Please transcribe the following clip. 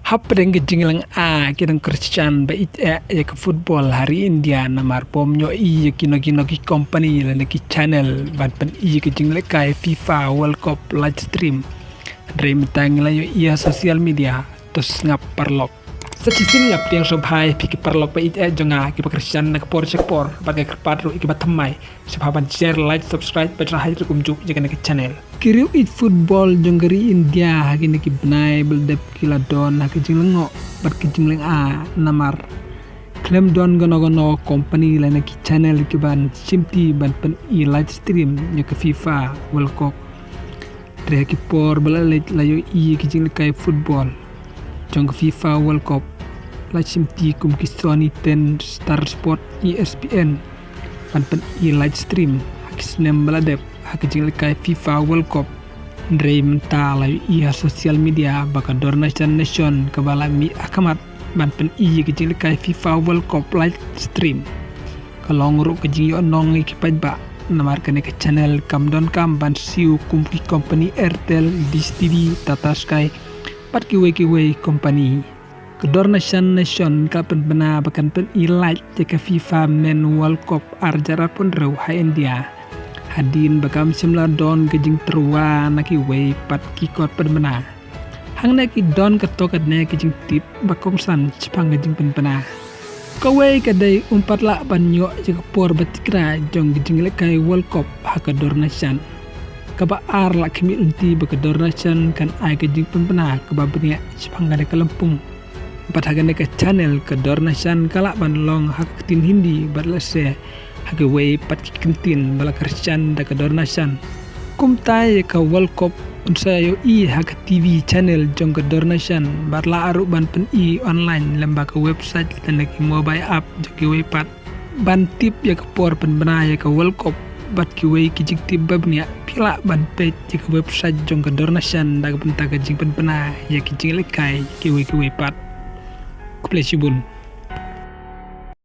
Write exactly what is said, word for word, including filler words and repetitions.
Hapdeng ka jinglynga ki nongkyrshan ba ïeit ïa ka football ha ri India namar bym ïohi ïa kino kino ki company lane ki channel ban pyni ïa ka jinglehkai FIFA World Cup live stream. Hynrei mynta ngi la ïohi ha social media, to sngap paralok. Sa shisien nga pdiang sngewbha ïa phi ki paralok ba ïeit jong nga kiba kyrshan na ka por sha ka por bad ka kyrpad ruh ïa kiba thymmai sngewbha ban share, like, subscribe bad shna hajan kumjuh ïa kane ka channel. Ki riew ïeit football jong ka ri India ha kine ki bnai ba la dep ki la don ha ka jinglyngngoh bad ka jinglynga namar khlem don kano kano company lane ki channel kiban shimti ban pyni live stream ïa ka FIFA World Cup. Hynrei ha ki por ba la leit la ïohi ïa ki jinglehkai football jong ka FIFA World Cup la shimti kum ki Sony ten, Star Sport, E S P N ban pyni live stream ha ki snem ba la dep ha ka jinglehkai FIFA World Cup. Hynrei mynta la ïohi ha social media ba ka Doordarshan Nation kaba la mih ha khmat ban pyni ïa ka jinglehkai FIFA World Cup live stream ka long ruh ka jingïohnong ïa ki paidbah namar kane ka channel kam donkam ban siew kum ki company Airtel, Dish T V, Tata Sky bad kiwei kiwei company. Ka Doordarshan Nation ka pynbna ba kan pyni live ïa ka FIFA Men World Cup ar hajar arphew hynriew ha India hadien ba kam shym la don ka jingtyrwa na kiwei pat ki kot pynbna. Hangne ki don katto katne ki jingtip ba kongsan shaphang ka jingpynbna. Kawei ka dei ym pat lah ban ïoh ïa ka por ba tikna jong ka jinglehkai World Cup ha ka Doordarshan. Kaba ar, la khmih lynti ba ka Doordarshan kan ai ka jingpynbna kaba bniah shaphang kane ka lympung. Bad ha kane ka channel ka Doordarshan ka lah ban long ha ka ktien Hindi bad lehse ha kiwei pat ki kyntien ba la kyrshan da ka Doordarshan. Kumta ïa ka World Cup yn sa ïohi ha ka T V channel jong ka Doordarshan bad lah ruh ban pyni online lyngba ka website lane ki mobile app jong kiwei pat. Ban tip ïa ka por pynbna ïa ka World Cup bad kiwei ki jingtip ba bniah, phi lah ban peit ïa ka website jong ka Doordarshan da ka bynta ka jingpynbna ïa ki jinglehkai kiwei kiwei pat. Khublei shibun.